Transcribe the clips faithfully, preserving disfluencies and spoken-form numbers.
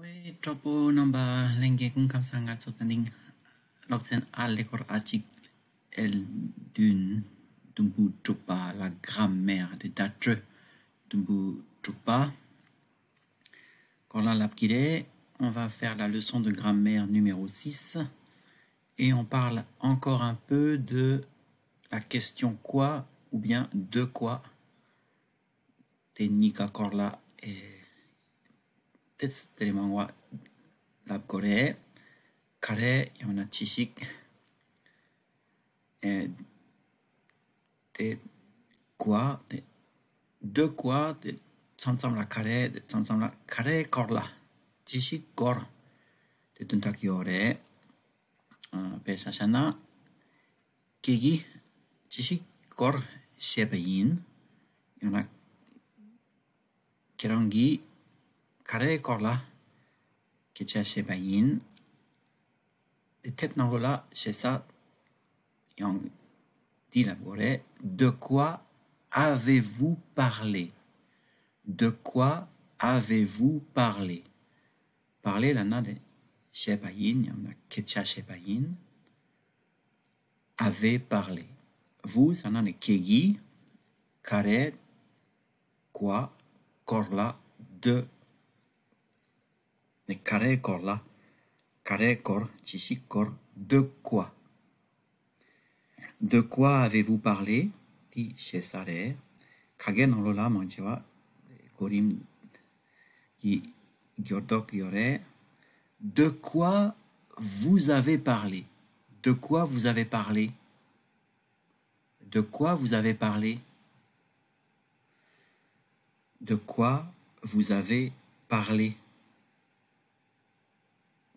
ཝེ། གྲོགས་པོ་རྣམ་པ་ལྷན་རྒྱས་སྐུ་ཁམས་བཟང་། ང་ཚོ་ད་ནིང་སློབ་ཚན་ཨ་ཀླད་ཀོར་ཨ་གཅིག་ཨེལ་བདུན་དུམ་བུ་དྲུག་པ། La grammaire de Datreux དུམ་བུ་དྲུག་པ་སྐོར་ལ་ལབ་ཀྱི་རེད། On va faire la leçon de grammaire numéro six et on parle encore un peu de la question quoi ou bien de quoi. དེ་གཉིས་ཀ་སྐོར་ལ་ཨེ་ཏེ་ཙི་ཏེ་རེ་མང་བ་ལབ་དགོས་རེད། ག་རེ་ཡང་ན་ཅི་ཞིག་ཨེ་དེ་ཀོ་དེ་དེ་ཀོ་དེ་མཚམས་མཚམས་ལ་ག་རེ་དེ་མཚམས་མཚམས་ལ་ག་རེ་སྐོར་ལ་ཅི་ཞིག་སྐོར་དེ་དོན་དག་ཡོད་རེད། ཨ་དཔེ་ཆ་བཞག་ན། ཁྱེད་ཀྱིས་ཅི་ཞིག་སྐོར་བཤད་པ་ཡིན། ཡང་ན་ཁྱེད་རང་གིས་ག་རེ་སྐོར་ལ་སྐད་ཆ་བཤད་པ་ཡིན། དེ་དེབ་ནང་ལོགས་ལ་བཤད་ས་ཡང་འདི་ལ་དགོས་རེད། De quoi avez-vous parlé? De quoi avez-vous parlé? Parler ལབ་ན་དེ་བཤད་པ་ཡིན། ཡང་ན་སྐད་ཆ་བཤད་པ་ཡིན། Avez parlé. Vous ཟེར་ན་ནི་ཁྱེད་ཀྱིས། ག་རེ། Quoi སྐོར་ལ། De ནི་ག་རེ་སྐོར་ལ། ག་རེ་སྐོར། ཅི་ཞིག་སྐོར། De quoi? De quoi avez-vous parlé? དེ་བཤད་ས་རེད། ཁ་སྐད་ནང་ལོགས་ལ་མང་ཆེ་བ་གོ་རིམ་གྱི་སྦྱོར་ལྡོག་ཡོད་རེད། De quoi vous avez parlé? De quoi vous avez parlé? De quoi vous avez parlé? De quoi vous avez parlé?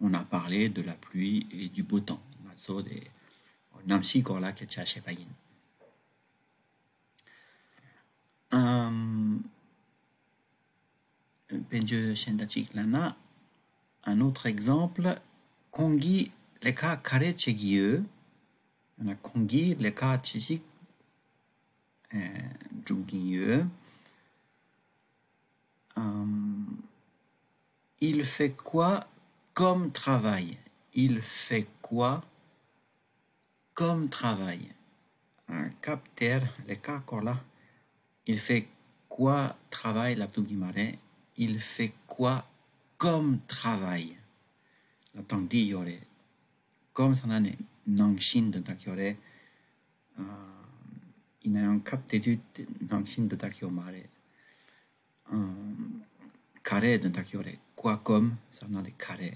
On a parlé de la pluie et du beau temps. ང་ཚོ་དེ་གནམ་གཤིས་སྐོར་ལ་སྐད་ཆ་བཤད་པ་ཡིན། ཨམ། དཔེ་བརྗོད་གཞན་དག་ཅིག་ལབ་ན། Un autre exemple. ཁོང་གིས་ལས་ཀ་ག་རེ་བྱེད་ཀྱི་ཡོད། ཡང་ན་ཁོང་གིས་ལས་ཀ་ཅི་ཞིག་ཨེ་སྒྲུབ་ཀྱིན་ཡོད། ཨམ། Il fait quoi comme travail? Il fait quoi comme travail? ཨ། སྐབས་དེར་ལས་ཀ་སྐོར་ལ། Il fait quoi travail ལབ་ཐུབ་ཀྱི་མ་རེད། Il fait quoi comme travail? ལབ་སྟངས་འདི་ཡོད་རེད། Comme ཟེར་ན་ནི་ནང་བཞིན་དོན་དག་ཡོད་རེད། ཨ། ཡིན་ན་ཡང་སྐབས་དེ་དུས་དེ་ནང་བཞིན་དོན་དག་ཡོད་མ་རེད། ཨ། ག་རེ་དོན་དག་ཡོད་རེད། Quoi comme ཟེར་ན་ནི་ག་རེ།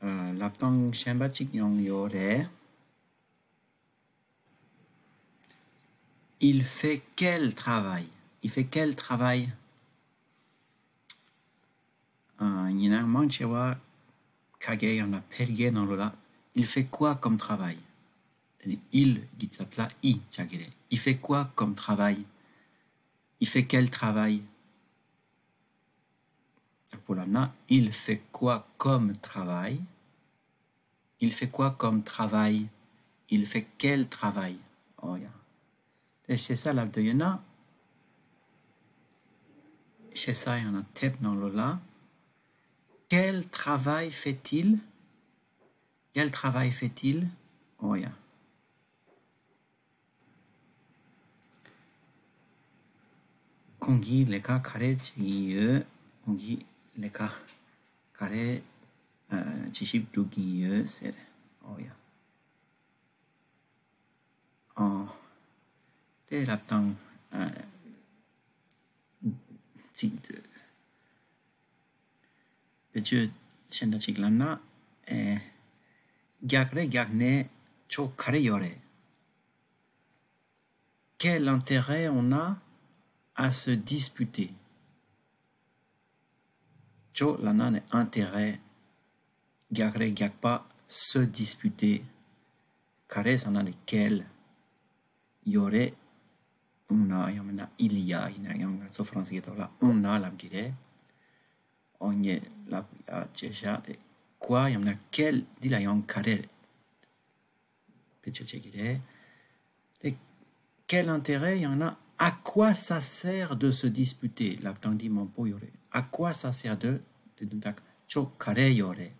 ཨ། ལབ་སྟངས་གཞན་པ་གཅིག་ཡང་ཡོད་རེད། Il fait quel travail? Il fait quel travail? ཨ། ཡིན་ན་མང་ཆེ་བ་ཁ་སྐད་ཡང་ན་ཕལ་སྐད་ནང་ལོགས་ལ། Il fait quoi comme travail? དེ་ནི་il གི་ཚབ་ལ་ཨི་ཆགས་ཀྱི་རེད། Il fait quoi comme travail? Il fait quel travail? ཡག་པོ་ལབ་ན། Il fait quoi comme travail? Il fait quoi comme travail? Il fait quel travail? ཨོ་ཡ། དེ་ཞེ་ས་ལབ་འདོད་ཡོད་ན། ཞེ་ས་ཡང་ན་དེབ་ནང་ལོགས་ལ། Quel travail fait-il? Quel travail fait-il? ཨོ་ཡ། ཁོང་གིས་ལས་ཀ་ག་རེ་བྱེད་ཀྱི་ཡོད། ཁོང་གིས་ལས་ཀ་ག་རེ་ཨ་བྱེད་ཞིབ་སྒྲུབ་ཀྱི་ཡོད་ཟེར། ཨོ་ཡ། ཨོ། དེ་ལབ་སྟངས་ཨ་གཅིག་འདུག་དཔེ་བརྗོད་གཞན་དག་ཅིག་ལབ་ན། ཨེ། རྒྱག་རེས་རྒྱག་ནས་ཕྱོགས་ག་རེ་ཡོད་རེད། Quel intérêt on a à se disputer? ཕྱོགས་ལབ་ན་ནི་intérêt། རྒྱག་རེས་རྒྱག་པ། Se disputer། ག་རེ་ཟེར་ན་ནི་quel། ཡོད་རེད། On a ཡང་མིན་ན་il y a ཡིན་ན་ཡང་ང་ཚོ་ཧྥ་རན་སི་སྐད་ཐོག་ལ་on a ལབ་ཀྱི་རེད། ཨོ་ངས་ལབ་ཡ་བྱས་བཞག་དེ། Quoi ཡང་མིན་ན་quel འདི་ལ་ཡང་ག་རེ་རེད། བེད་སྤྱོད་བྱེད་ཀྱི་རེད། དེ། Quel intérêt ཡང་ན་à quoi ça sert de se disputer ལབ་སྟངས་འདི་མང་པོ་ཡོད་རེད། À quoi ça sert de དེ་དུས་ད་ཁྱོད་ག་རེ་ཡོད་རེད།